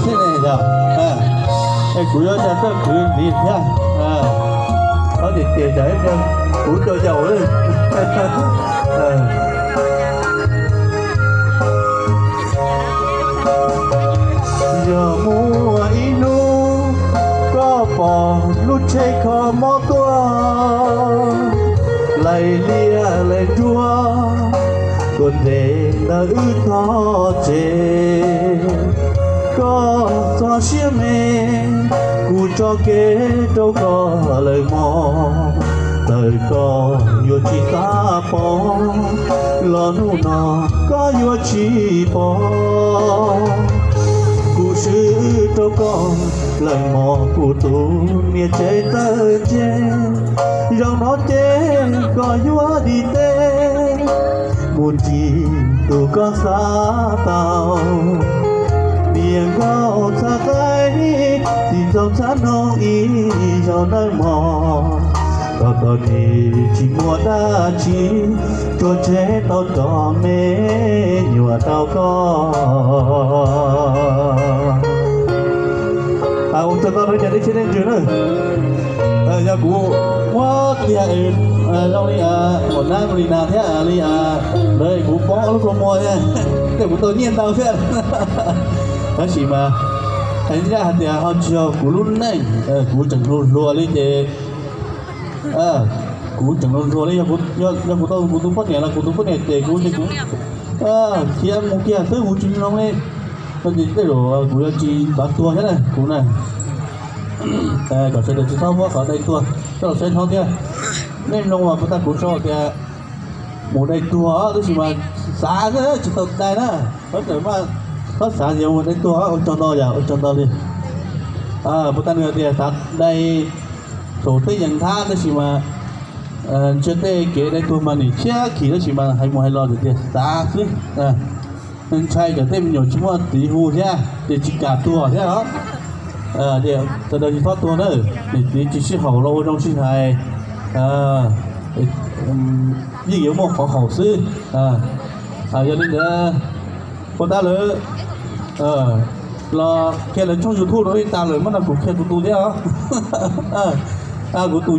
xwb ne yog. Es kuv yuav coj tuaj khwv ntxiv thiab. Ob ces ces tsam kuv coj yaum. Yog muaj ib hnub koj pom lub tsheb kho mob tuaj, laim liaj laim nruab tuaj nres ntawm wb tog tsev, koj txhob siab me, kuv tso kev rau koj lawm mog. Txawm koj yuav tsis xav pom, los hnub no koj yuav tsis pom. Kuv swb rau koj lawm mog kuv tus niam tsev txawj ntse, zaum no ces koj yuav dim teb mus ncig tus koj xav tau. Niam nkauj txhab qaib, txiv ntxawm txhab noog ib zaug nawb mog, koj tau nim tsis muaj dab tsi, tsuas tseg tau tso me nyuam rau koj. Ua tsaug ntau rau cov nej tsheb nej ntsws na. Yog kuv muab kiag zoo li Muam Nab li na thiab li ntawd kuv poob lub kua muag thiab, tej kuv tau nyiaj ntau thiab. Tab sis mas hais tias ho tsis yog kuv lub neej, kuv tseem hluas hluas li ces, kuv tseem hluas hluas li, yog kuv tau kuv tus poj niam los kuv tus poj niam ces kuv ces kuv khiav mus kiag xwb kuv tsis mloog li. Koj ces tej zaum kuv yuav tsis txav tuag thiab na kuv na. Kom sawv daws tsis txhob muab qhov dai tuag coj los saib hlob thiab. Nej mloog mas puas tag kuv sau tias mus dai tuag tab sis mas xav xwb tsis tau dai na. Txhob xav tias mus dai tuag, ua tsaug ntau yom, ua tsaug ntau li. Puas tag nws tias xav dai saum tej yees nthab tab sis mas ntshe tej kev dai tuag mas nim thiab khis tab sis mas hais mus hais los tias xav xwb. Ntshai cov tej me nyuam tsis muaj txiv hu thiab ces tsis kam tuag thiab os. Sawv daws tsis txhob tuag na, niam txiv tsis sib haum los ua zoo sib hais, yeej yuav muaj qhov haum xwb. Yog li ntawd, puas tag lawm, los qhia lawv tshooj YouTube rau ib tag lawm muab no kuv qhia kuv tus thiab os. Kuv tus